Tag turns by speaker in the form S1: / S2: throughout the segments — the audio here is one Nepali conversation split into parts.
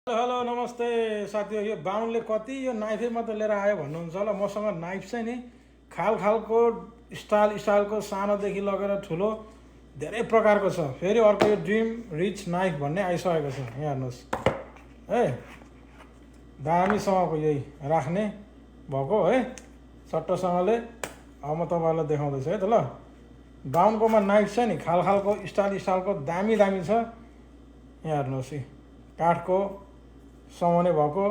S1: हेलो नमस्ते साथीहरू। यो बाहुनले कति यो नाइफै मात्र लिएर आयो भन्नुहुन्छ होला। मसँग नाइफ चाहिँ नि खालको स्टाइलको सानोदेखि लगेर ठुलो धेरै प्रकारको छ। फेरि अर्को यो ड्रिम रिच नाइफ भन्ने आइसकेको छ। यहाँ हेर्नुहोस् है, दामीसँगको यही राख्ने भएको है, चट्टसँगले। अब म तपाईँहरूलाई देखाउँदैछु है त। ल, बाहुनकोमा नाइफ चाहिँ नि खालको स्टाइलको दामी छ। यहाँ हेर्नुहोस्, काठको समाउने भएको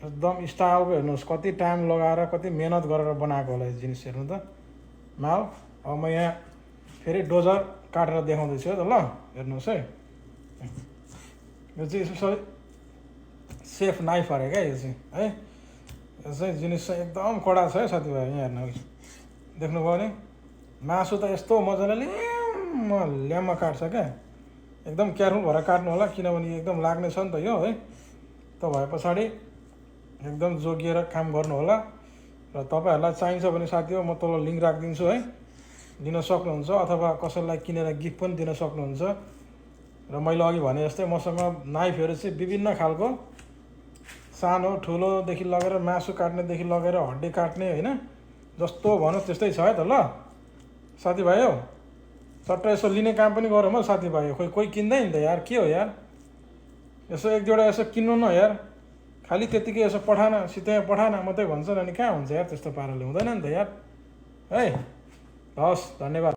S1: एकदम स्टाइलको। हेर्नुहोस् कति टाइम लगाएर कति मेहनत गरेर बनाएको होला यो जिनिस। हेर्नु त माल। अब म यहाँ फेरि डोजर काटेर देखाउँदैछु है त। ल हेर्नुहोस् है, यो चाहिँ यसो सेफ नाइफ अरे क्या यो चाहिँ है। यो चाहिँ जिनिस चाहिँ एकदम कडा छ है साथीभाइ। यहाँ हेर्नुहोस्, देख्नुभयो नि, मासु त यस्तो मजाले ल्याम्मा काट्छ क्या। एकदम केयरफुल भएर काट्नु होला, किनभने एकदम लाग्ने छ नि त यो है। त भए पछाडि एकदम जोगिएर काम गर्नु होला। र तपाईँहरूलाई चाहिन्छ भने साथीहरू म तल लिङ्क राखिदिन्छु है, लिन सक्नुहुन्छ। अथवा कसैलाई किनेर गिफ्ट पनि दिन सक्नुहुन्छ। र मैले अघि भने जस्तै मसँग नाइफहरू चाहिँ विभिन्न खालको, सानो ठुलोदेखि लगेर मासु काट्नेदेखि लगेर हड्डी काट्ने होइन, जस्तो भनौँ त्यस्तै छ है त। ल साथीभाइ हो, चट्ट यसो लिने काम पनि गरौँ है साथीभाइ। खोइ कोही किन्दैन त यार, के हो यार। यसो एक दुईवटा यसो किन्नु न यार, खालि त्यतिकै यसो पठान सिधै पठान मात्रै भन्छन्। अनि कहाँ हुन्छ यार, त्यस्तो पाराले हुँदैन नि त यार है। हस्, धन्यवाद।